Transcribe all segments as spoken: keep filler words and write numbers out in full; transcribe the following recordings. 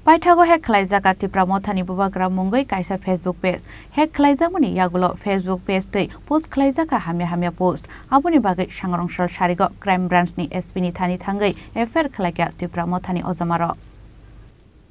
Paithago hack khlaijak a Tipra Mothani bubagra mungwi kaisa Facebook page. Hack khlaijakmani yagulo Facebook page twi post khlaijakha hamya hamya post. Aboni bagwi sangrong sal sarigo Crime Branch ni S P ni thani thangwi F I R khlaikha Tipra Mothani ojamarok.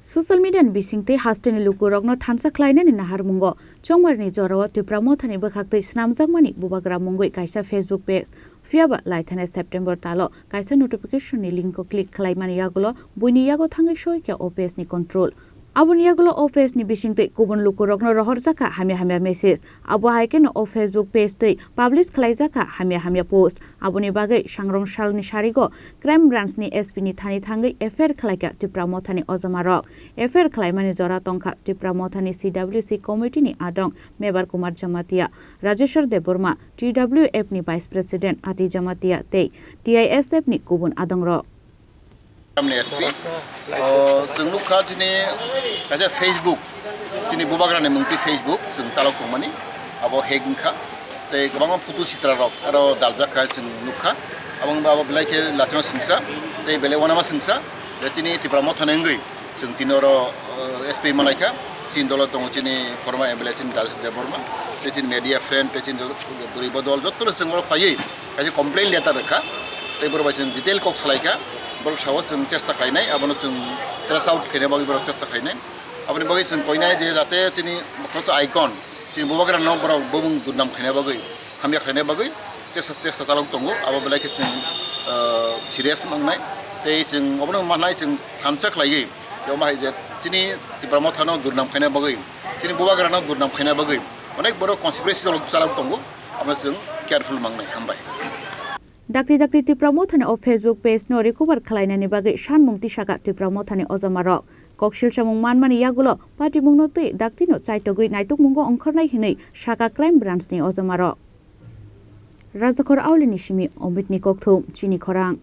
Social media ni bisingtwi hasteni lukurokno thansa khlainani naharmungo chongmarni jorao Tipra Mothani bwkhaktwi swnamjakmani bubagra mungwi kaisa Facebook page. Phiyaba laithani September talo kaisa notification ni link o click khlaimani yagulo buini yago thangwi soikha o page ni control. Aboni yagulo o page ni bisingtwi kubun lukurokno rohorjakha hamya hamya message. Abo hai kheno o Facebook page twi publish khlaijakha hamya hamya post. Aboni bagwi sangrong salni sarigo Crime Branch ni S P ni thani thangwi F I R khlaikha Tipra Mothani ojamarok. F I R khlaimani jora tongkha Tipra Mothani C W C committee ni adong Mebar Kumar Jamatia, Rajeshwar Debbarma, T W F ni Vice President Ati Jamatia tei T I S F ni kubun adongrok. Tamni S P. So, chwng nukha chini kaisa Facebook, chini bubagrani mungtwi Facebook chwng chalok tongmani, abo hack wngkha. Tei kwbangma photo sitra rok aro daljak kha chwng nukha. Abo wngkha abo belai khe lachima singsa, tei belai wanama singsa, je chini Tipra Mothani wngwi chwng tini oro, uh, S P manaikha. Chini dolo tongo chini former M L A chini Rajesh Debbarma, tei chini media friend, tei chini bwrwi bodol jotono chwng oro phaiwi kaisa complaint letter rwkha, tei borok bai chwng detail kok salaikha, borok sao chwng chesta khlainai, abono chwng trace out khaina bagwi borok chesta khlainai. Aboni bagwi chwng koinai je jate chini khoroksa icon, chini bubagrano borok bumung durnam khaina bagwi, hamya khlaina bagwi chesta, chesta chalok tongo, abo belai khe chwng, ah, serious wngnai, tei chwng obono manai chwng thansa khlaiwi, omo hai je chini Tipra Mothano durnam khaina bagwi, chini bubagrano durnam khaina bagwi onek borok conspiracy chalok, chalok tongo, abono chwng careful mangnai. Hambai. Dakti dakti Tipra Mothani o Facebook page no recover khlainani bagwi sanmung tisakha Tipra Mothani ojamarok. Koksil samung manmani yagulo patimungno twi daktino chaitogwi naitukmungo ongkhornai hinwi sakha Crime Branch ni ojamarok. Rajakhor Aulini simi Omitni kokthum, chini khorang.